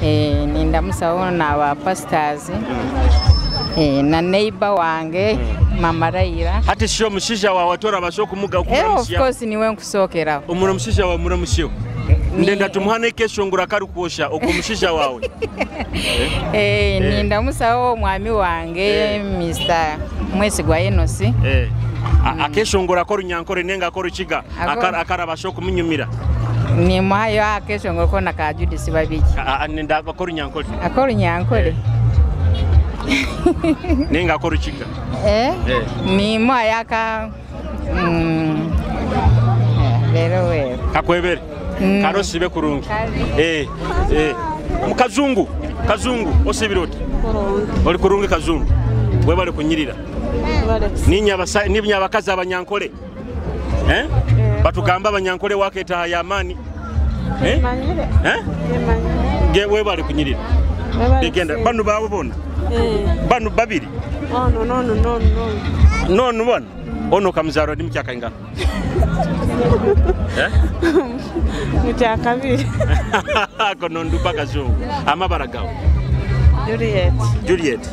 Eh, nindamusawo na ba pastors. Eh, na neighbor wange Mama Raila. Hati sio mushisha wa watora basoko muga okuramusia. Of course niwe nkusokeraho. Omuramushisha wa muramushiyo. Ndenda tumuhane kesho ngura kari kuosha okumushisha wawe. Eh, nindamusawo omwami wange Mr. Mwesigwa Enosi. Eh. Akesho ngura koru nyankore nenga koru chiga akara basoko munyumira. Ni muhayo akesho ngura kona ka Judith babiki. Nenda akoru nyankore. Akoru nyankore. Nenga akoru chiga. Eh? Ni muhayo aka lero wewe. Kakwebere. Karo sibe kurungi. Eh, eh. Mukazungu, kazungu osibira oti. Oli kurungi kazungu. Webale kunyirira. Ninya abasa ninya abakazi abanyankole. Eh? Batugamba abanyankole waketa ya amani. Eh? Eh? Ge webale kunyirira. Bigenda banu bawe bona. Banu babiri. Oh no no no no no. No no bona. Ono kamuzaro ndi mukyaka inga. Eh? Mukyaka biri. Kono ndupa kazungu. Amabara gawo. Juliet. Juliet.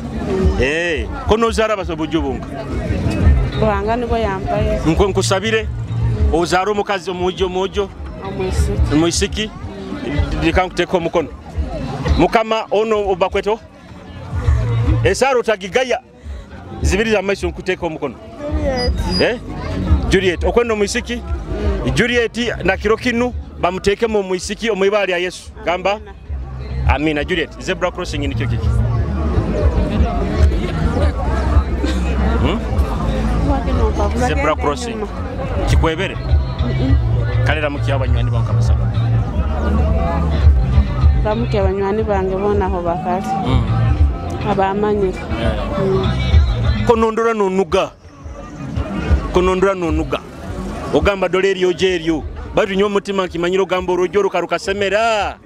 Eh, kono zara basobujubunga. Ruhanga nibo yambaye. Nko nkusabire ozara omukazi omujo omujo. Omwisiki. Omwisiki. Reka nkuteko omukono. Mukama ono obakweto. Esara otagigaya. Zibiriza amaiso nkuteeka omukono. Eh? Juliet, okwenda omwisiki? Juliet na kiro kinu bamuteekemu omwisiki omu ibara lya Yesu. Gamba amina. Juliet, zebra crossing nikyo kiki? Zebra crossing. Kikwebere? Kalera muki abanywani bange kabasaba. Ramuki abanywani bange bona aho bakali. Abamanyire. Konondora nonuga. Konondora nonuga. Ogamba dole eryo jeryo. Batu nyo mutima kimanyiro ogamba orujjo rukarukasemera.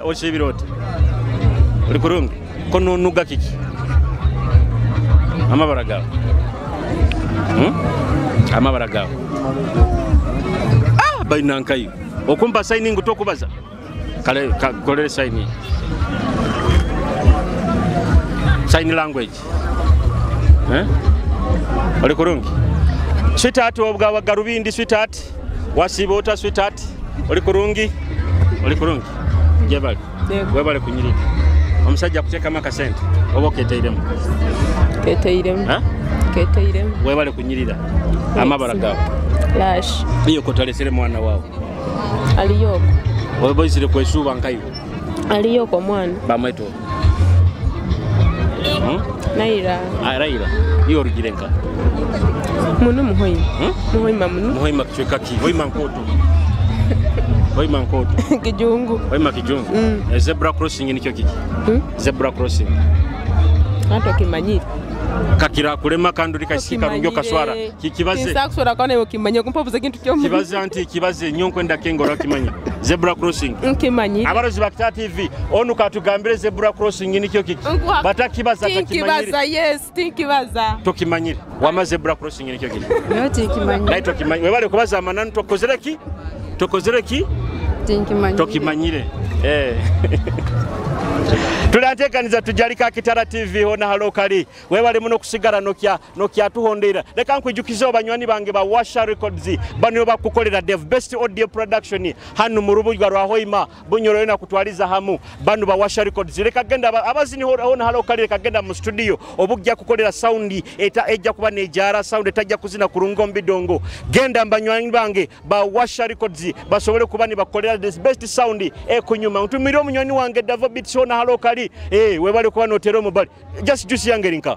Osibira oti. Oli kurungi. Kononuga kiki? Amabara gawe. Amabara gawe. Ah, bainankayo. Okumpa signing tokubaza. Kale kolere signing. Sign language. Oli kurungi. Sweetheart obwa garubindi sweetheart. Wasiba ota sweetheart. Oli kurungi. Oli kurungi. Jebale. Webale kunyirira. Omusajja kuteekamu akasente oba oketeiremu? Keteiremu. Keteiremu. Webale kunyirira. Amabara gawe. Lash. Iyo kotalesere mwana wawe. Aliyoko. Oboizire kwesuba nkayo. Aliyoko mwana. Bamweto. Naira. Raira. Iyo orugire nka. Muno muhoima. Muhoima muno. Muhoima kichweka ki. Hoima nkoto. Hoima nkoto. Kijungu. Hoima kijungu. Zebra crossing nikyo kiki? Zebra crossing. Hato kimanyire. Kakira kulema kandi likashika rungyo kaswara. Kikibaze. Tinsakuswara kone okimanye kumpabuza kintu kyo. Kibaze anti kibaze nyonkwenda kengora kimanya. Zebra crossing. Nkimanyire. Abarozi ba Kitara TV onu katugambire zebra crossing nikyo kiki? Batakibaza takimanyire. Tinkibaza yes, tinkibaza. Tokimanyire. Wama zebra crossing nikyo kiki? No tinkimanyire. Naye tokimanyire. Webale kubaza amananu tokozere ki? Tokozere ki? Tinkimanyire. Tokimanyire. Tulantekaniza tujalika Kitara TV hona halokali. Webale muno kusigara nokia tuhondera. Leka nkwijukize abanywani bange ba Washa Records bano bakukolera Dev Best Audio Production hanu mu rubuga rwa Hoima Bunyoro yona kutwaliza hamu bano ba Washa Records. Leka genda abazini hona halokali leka genda mu studio obujja kukolera sound eta ejja kuba nejara sound etajja kuzina kurungo mbidongo. Genda mbanywani bange ba Washa Records basobole kuba ni bakolera this best sound ekunyuma. Ntumire omunywani wange Davo Beats hona halokali. Webale kuba notera omubali. Just juice yange rinka.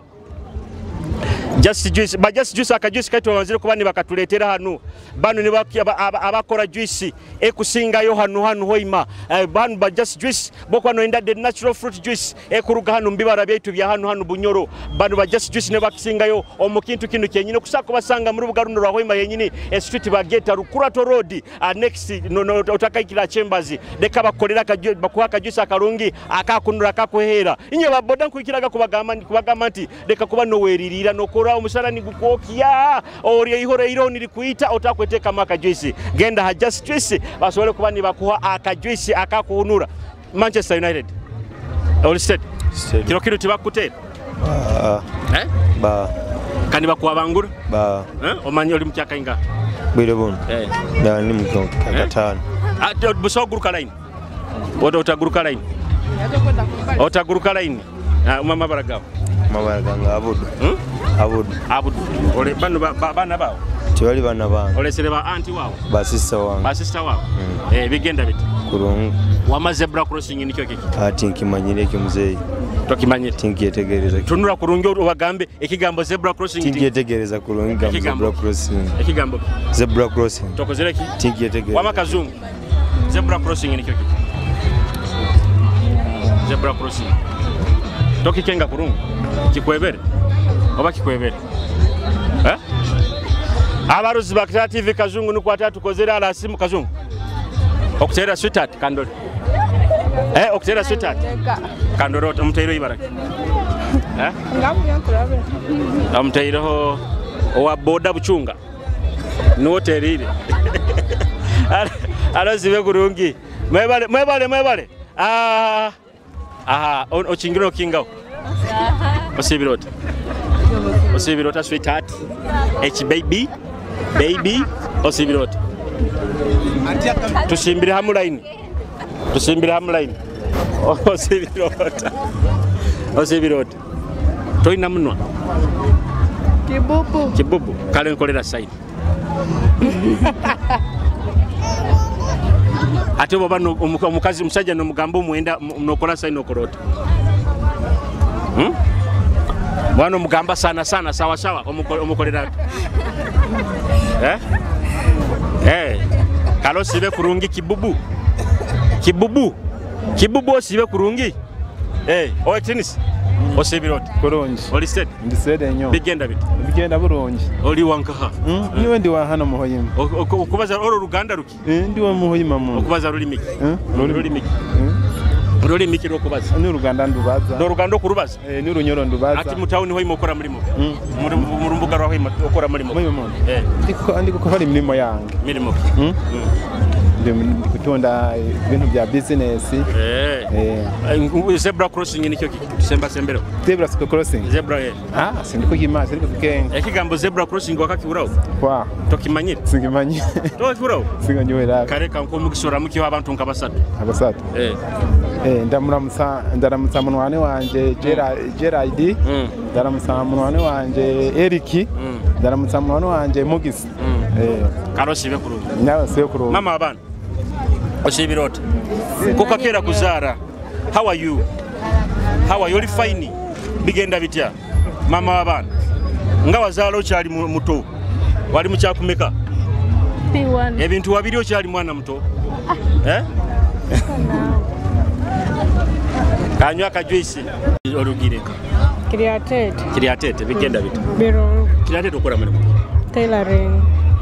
Just juice, ba just juice akajuice kaitu banzire kuba nibakatuletera hanu. Bano ni abakora juice ekusingayo hanu hanu Hoima. Bano ba just juice bokwa no enda the natural fruit juice ekuruga hanu mbibara byaitu bya hanu hanu Bunyoro. Bano ba just juice ne bakisingayo omukintu kinu kyenyine kusako basanga mu rubuga runo rwa Hoima yenyini street bageta Rukurato Road next no no otakaikira chambers leka bakolera bakuha akajuice akarungi akakunura akakuhera. Inye baboda nkuikiraga kubagamba nti leka kuba no weririra nokora omusara nigukokia ori ihora iro nilikuita otakweteka maka juice. Genda ha just juice basobole kuba nibakuha akajuice akakuhunura. Manchester United all state kiro kiro tibakutera ba kandi bakuwa bangura ba omanyi oli mukyaka inga bwire buno na ni mukyaka gatano busoguruka line otaguruka line otaguruka line mama baragawo mabara gange abudu. Abudu. Abudu. Ole bano bana bawo. Tibali bana bange. Olesere ba anti wawo. Ba sister wange. Ba sister wawo. Bigenda biti. Kurungu. Wama zebra crossing nikyo kiki? Ati nkimanyire ekyo muzeeyi. Tokimanyire. Tinkyetegereza. Tunura kurungi obagambe ekigambo zebra crossing. Tinkyetegereza kurungi gambo zebra crossing. Ekigambo. Zebra crossing. Tokozere ki? Tinkyetegereza. Wama kazungu. Zebra crossing nikyo kiki? Zebra crossing. Tokikenga kurungu. Kikwebere. Oba kikwebere. Abaruzi ba Kitara TV kazungu nukwata tukozera ala simu kazungu. Okutera sweetheart kandole. Okutera sweetheart. Kandole omutairo ibaraka. Omutairo owa boda buchunga. Nuoterire. Alozi kurungi. Mwebale mwebale mwebale. Aha, ochingiro kingao. Osibirota. Osibirota sweetheart. H baby. Baby osibirota. Tusimbire hamu line. Tusimbire hamu line. Osibirota. Osibirota. Tolina munwa? Kibubu. Kibubu. Kale nkolera side. Ate bw'oba omukazi omusajja n'omugamba omwenda n'okola side n'okola ota? Bwana omugamba sana sana sawa sawa omukolera ati? Eh? Eh. Kale osiibe kurungi kibubu. Kibubu. Kibubu osiibe kurungi. Eh, owe tennis. Osiibire oti? Kurungi. Oli steady? Ndi steady nnyo. Bigenda biti? Bigenda bulungi. Oli wankaha? Niwe ndi wa hano Muhoyima. Okubaza olwo Luganda luki? Ndi wa Muhoyima muno. Okubaza lulimi ki? Lulimi ki? Lulimi ki lw'okubaza? Ni Luganda ndubaza. N'Oluganda okurubaza? Ni Runyoro ndubaza. Ati mu tawuni Hoima okora mulimu ki? Mu mbuga rwa Hoima okora mulimu ki? Mulimu muno. Ndi gukora imirimo yange. Mirimo ki? Ndi kutunda ibintu bya business. Zebra crossing nikyo ki? Tusemba sembero. Zebra crossing. Zebra Ah, sindi kugima, sindi kukenga. Ekigambo zebra crossing wakakiuraho? Kwa. Tokimanyire? Singimanyi. Tokiuraho? Singanywera. Kare kanko omugisora mukiho abantu nka basatu. Abasatu. Ndaramutsa munwani wanje Gerard. Ndaramutsa munwani wanje Eric. Ndaramutsa munwani wanje Mugisi. Karo sibe kurungi. Nawe sibe kurungi. Mama abana. Osibira ota? Kukakera kuzara. How are you? How are you? Oli fine? Bigenda bitya? Mama w'abaana nga wazaala okyali muto, wali mukyakumeka? P1. Ebintu wabiri okyali mwana muto. Kanywa akajuisi olugire. Kiryatete. Kiryatete bigenda bitya? Birungi. Kiryatete okola mulimu? Tailoring.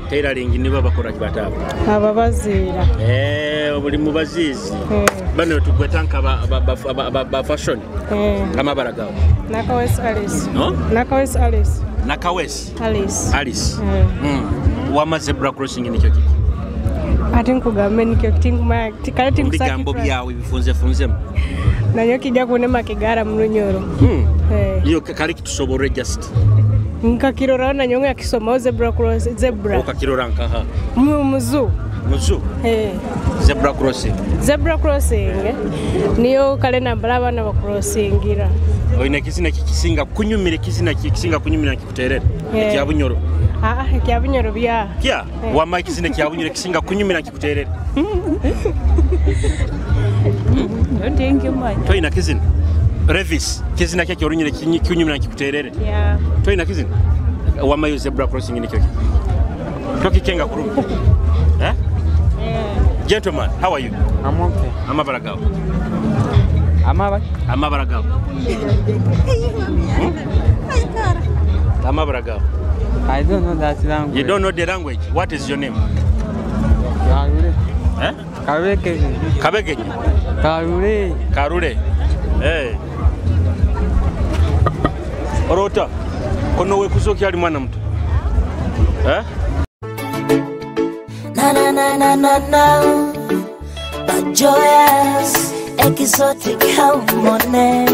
Tailoring nibo bakora kibataabo. Ababaziira. Buli mubaziizi. Bano tugweta nka ba fashion. Amabara gawe. Nakawesi Alice. No? Nakawesi Alice. Nakawesi Alice. Alice. Wama zebra crossing nikyo kiki? Ate nkugambe nikyo kiti kale tinkusakira. Ebigambo byawe bifunzefunzemu. Nanyo kijja kunema kigara mu Lunyoro. Iyo kale kitusobore just. Nkakirora nanyo ngakisomaho zebra cross zebra. Okakirora nkaha. Muzu. Muzu. Zebra crossing. Zebra crossing niyo kale nambala abaana bakurosingira. Oyina ekizina kikisinga kunyumira ekizina kikisinga kunyumira kikuterere. Ekya Bunyoro. Ekya Bunyoro bya. Kya wama ekizina kya Bunyoro kisinga kunyumira kikuterere. Toyina kizina. Revis kizina kya Orunyoro kinyumira kikuterere. Yeah. Toyina kizina. Wama yo zebra crossing nikyo ki. Tokikenga kurungi. Eh? Gentleman, how are you? I'm okay. Amabara gawe. Amabara? Amabara gawe. Amabara gawe. I don't know that language. You don't know the language. What is your name? Karule. Eh? Kabegenyi. Kabegenyi. Karule. Karule. Eh. Orota. Kono wekuzo kyali mwana mtu. Eh? Na na na na na na. But joyous exotic harmony.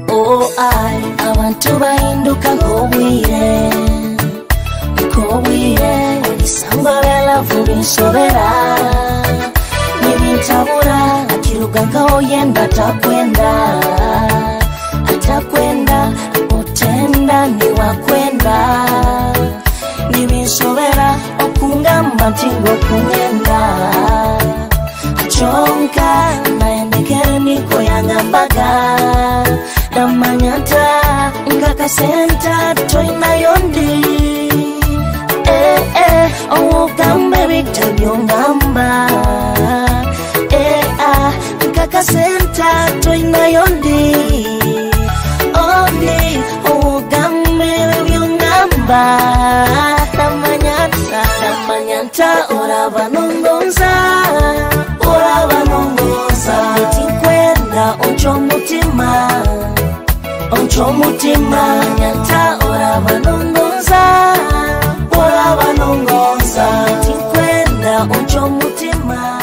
Oh I abantu bahinduka nkobwire. Nkobwire ebisangwa bya love binsobera. Nibintabura akiruga nkaho yenda atakwenda. Atakwenda otenda ni wakwenda. Nibinsobera okungamba nti ng'okuŋŋenda. Kyonka nayendekere niko yangambaga. Namanyata nkakasenta toinayo ndi. Ogambe bitabyongamba. Nkakasenta toinayo ndi. Ondi ogambe byongamba. Namanyata namanyata oraba nongonza. Oraba nongonza. Tinkwenda oncho mutima. Oncho mutima. Nyata oraba nongonza. Oraba nongonza. Tinkwenda oncho mutima.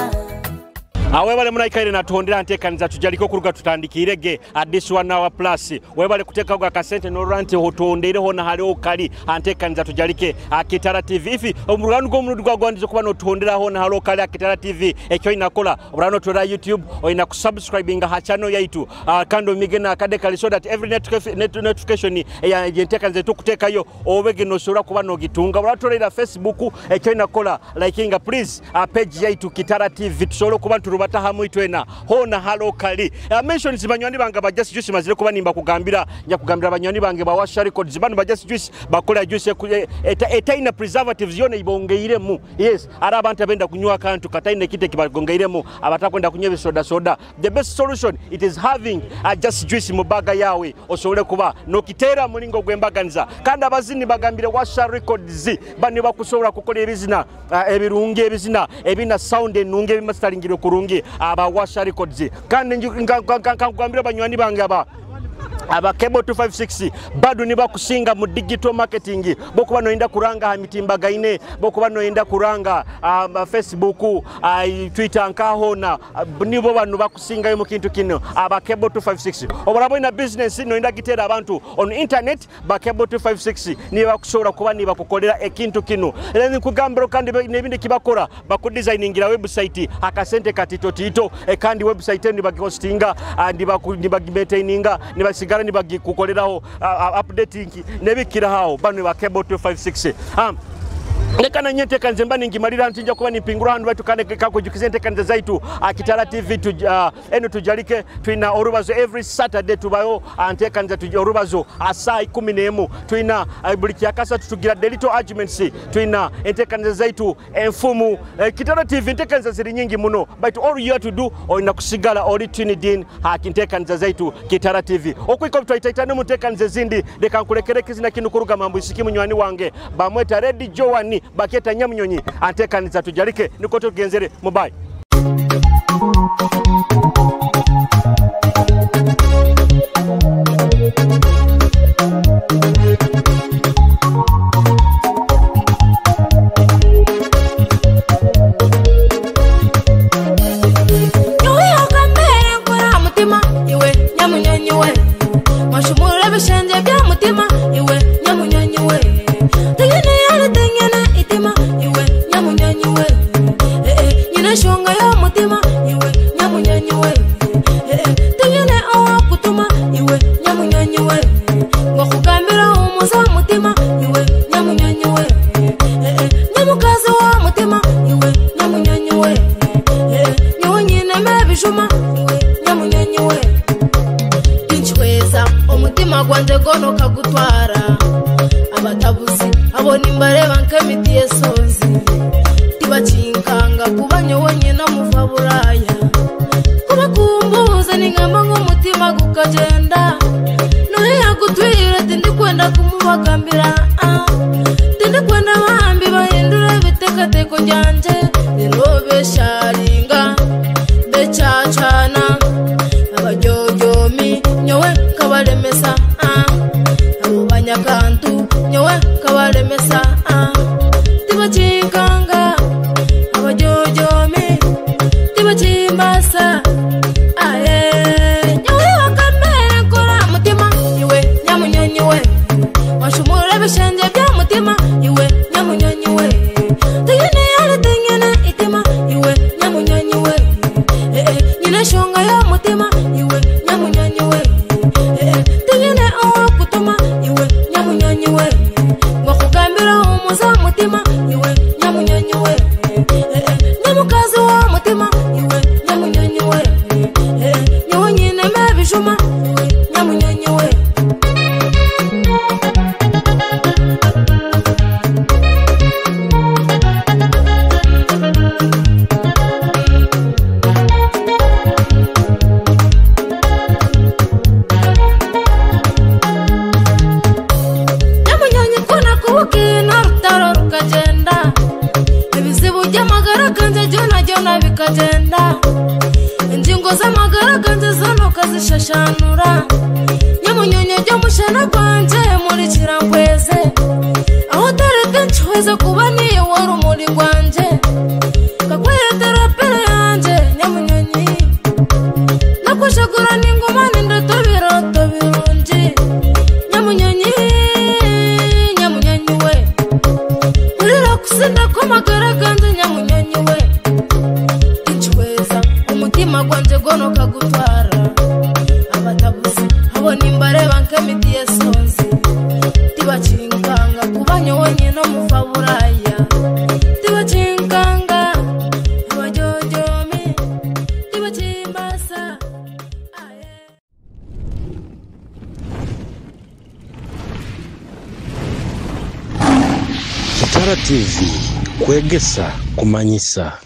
Webale munaikaire natuhondera nteekaniza tujaliko okuruga tutandikirege this 1 hour plus. Webale kuteekago akasente norora nti otondeireho na haliho kali anteekaniza tujalike Kitara TV. Ifi omurugano gw'omurundi gwagwandiza okuba notuhonderaho na haliho kali Kitara TV ekyo inakola oburano tora YouTube oyina kusubscribinga ha channel yaitu, kandi omige na akade kali so that every notification eyenteekaniza tukuteekayo obege nosobola kuba nogitunga. Oratolera Facebook ekyo inakola likinga please page yaitu Kitara TV tusobole okuba nturubata hamwe itwena hona halo kali. Mentions banywani bange ba Just Juice mazire kuba nimba kugambira nja kugambira banywani bange ba Washa Records bano ba Just Juice bakola juice etaina preservatives yona ibongeiremu. Yes, ara abantu abenda kunywa kantu kataine kite kibagongeiremu abatakwenda kunywa soda soda. The best solution it is having a Just Juice mu baga yawe osobole kuba nokitera mulingo gwembaganiza. Kandi abazini bagambire Washa Records bani bakusobola kukola ebizina ebirungi ebizina ebina sound enungi ebimastalingiro kurungi aba Washa Records. Kandi nkakugambira banywani bange aba Cable 256 bado niba kusinga mu digital marketing bokuba noyenda kuranga ha mitimbagaine bokuba noyenda kuranga Facebook, Twitter nkahona nibo bano bakusingayo mu kintu kino aba Cable 256. Oburabo ina business noyenda gitera abantu on internet ba Cable 256 niba kusobola kuba niba kukolera ekintu kino. Era nkugambira kandi nebindi kibakora bakudesigningira website akasente katitotito kandi website eno bagihostinga nibagimaintaininga nibasigara nibagikukoleraho updating nebikiraho bano ba Cable 256. Ndekana nye nteekaniza mba ningimalira nti nja kuba nimpingura handu baitu kane kakujukiza enteekaniza zaitu Kitara TV eno tujalike twina orubazo every Saturday tubayo nteekaniza orubazo saa 11 twina buli kyakasa tutugira delito arguments twina enteekaniza zaitu enfumu. Kitara TV enteekaniza ziri nyingi muno baitu all you have to do olina kusigala oli tuned in nteekaniza zaitu Kitara TV. Okwiko twaitaitane mu nteekaniza ezindi leka nkulekere kizina kinu kuruga mambo isiki munywani wange bamweta Redi Joani baketa nyamunyonyi anteekaniza tujalike niko tugenzere mubai. Kuba niyo wari umuri gwanjye kakweretera pere yanjye nyamunyonyi. Nyegura ninguma nindoto biroto birungi. Nyamunyonyi, nyamunyonyi we. Urira kusinda kw'amagara ganje nyamunyonyi we. Inchweza umutima gwanje gonoka gutwara. Abatabuzi abo nimbareba nk'emiti y'esonzi. Tibakinkanga kuba nyowe nyine omuva Buraya. Tibakinkanga abajojomi tibakimbasa. Kitara TV kwegesa kumanyisa.